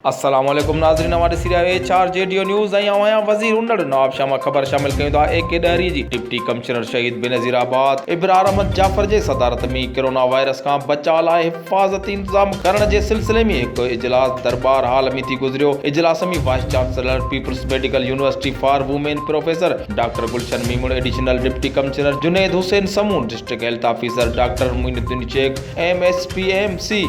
السلام عليڪم ناظرين اوهان ڏسي رهيا آهيو H R G D news ۽ آئون آهيان وزير انڙ نوابشاهه مان خبر شامل ڪيون ٿا اي ڪي ڏهري جي ڊپٽي ڪمشنر شهيد بينظير آباد ابرار احمد جعفر جي صدارت ۾ ڪرونا وائرس کان بچاء لاء حفاظتي انتظام ڪرڻ جي سلسلي ۾ هڪ اجلاس درٻار هال ۾ ٿي گذريو اجلاس ۾ vice chancellor peoples medical university for women professor doctor Gulshan Memon additional deputy commissioner Junaid Hussain Samoon district health officer doctor Moin uddin Shaikh M S P M C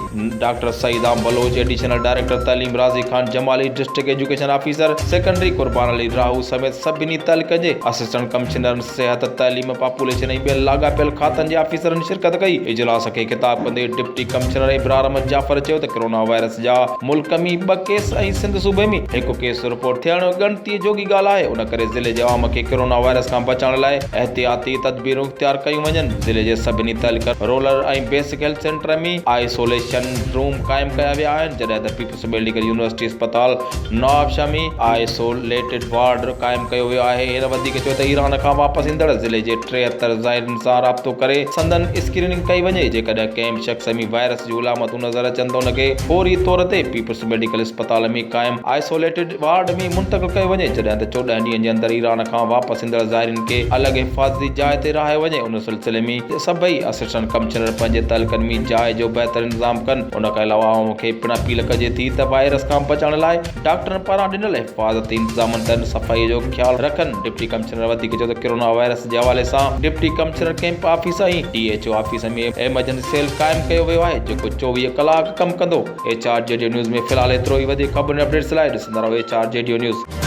doctor Saeedan Baloch, additional director تعليم Razi Khan Jamali, district education officer secondary Qurban Ali Rahu سميت سڀني تعلقن جي assistant ڪمشنرن، صحت، تعليم، population ۽ ٻين لاڳاپيل کاتن جي آفيسرن شرڪت ڪئي. اجلاس کي خطاب ڪندي ڊپٽي ڪمشنر ابرار احمد جعفر چيو ته ڪرونا وائرس جا ملڪ ۾ ٻه ڪيس ۽ سنڌ صوبي ۾ هڪ ڪيس رپورٽ ٿيڻ ڳڻتي جوڳي ڳالهه آهي ان ڪري ضلعي جي عوام کي ڪرونا وائرس کان بچائڻ لاء احتياطي تدبيرون اختيار ڪيون وڃن ضلعي جي سڀني تعلقن rural ۽ basic health centre ۾ isolation room قائم ڪيا ويا آهن جڏهن ته پيپلز ميڊيڪل يونيورسٽي اسپتال نوابشاهه ۾ آئسوليٽڊ وارڊ قائم ڪيو ويو آهي. هن وڌيڪ چيو ته ايران کان واپس ايندڙ ضلعي جي 73 زائرين سان رابطو ڪري سندن اسڪريننگ ڪئي وڃي، جيڪڏهن ڪنهن به شخص ۾ وائرس جون علامتون نظر اچن ته ان کي فوري طور تي پيپلز ميڊيڪل اسپتال ۾ قائم آئسوليٽڊ وارڊ ۾ منتقل ڪيو وڃي، جڏهن ته 14 ڏينهن جي اندر ايران کان واپس ايندڙ زائرين کي الڳ حفاظتي جاء تي رهايو وڃي، ان سلسلي ۾ سڀئي اسسٽنٽ ڪمشنر پنهنجي تعلقن ۾ جاء جو بهتر انتظام ڪن، ان کان علاوه عوام کي پڻ اپيل ڪجي ٿي ته وائرس کان بچڻ لاء ڊاڪٽرن پاران ڏنل حفاظتي انتظامن تحت صفائي جو خيال رکن. ڊپٽي ڪمشنر وڌيڪ چيو ته ڪرونا وائرس جي حوالي سان deputy commissioner camp office ۽ D H O office ۾ emergency cell قائم ڪيو ويو آهي جيڪو 24 ڪلاڪ ڪم ڪندو. H R G D news ۾ في الحال ايترو ئي وڌيڪ خبرن ۽ اپڊيٽس لاء ڏسندا رهو H R G D news.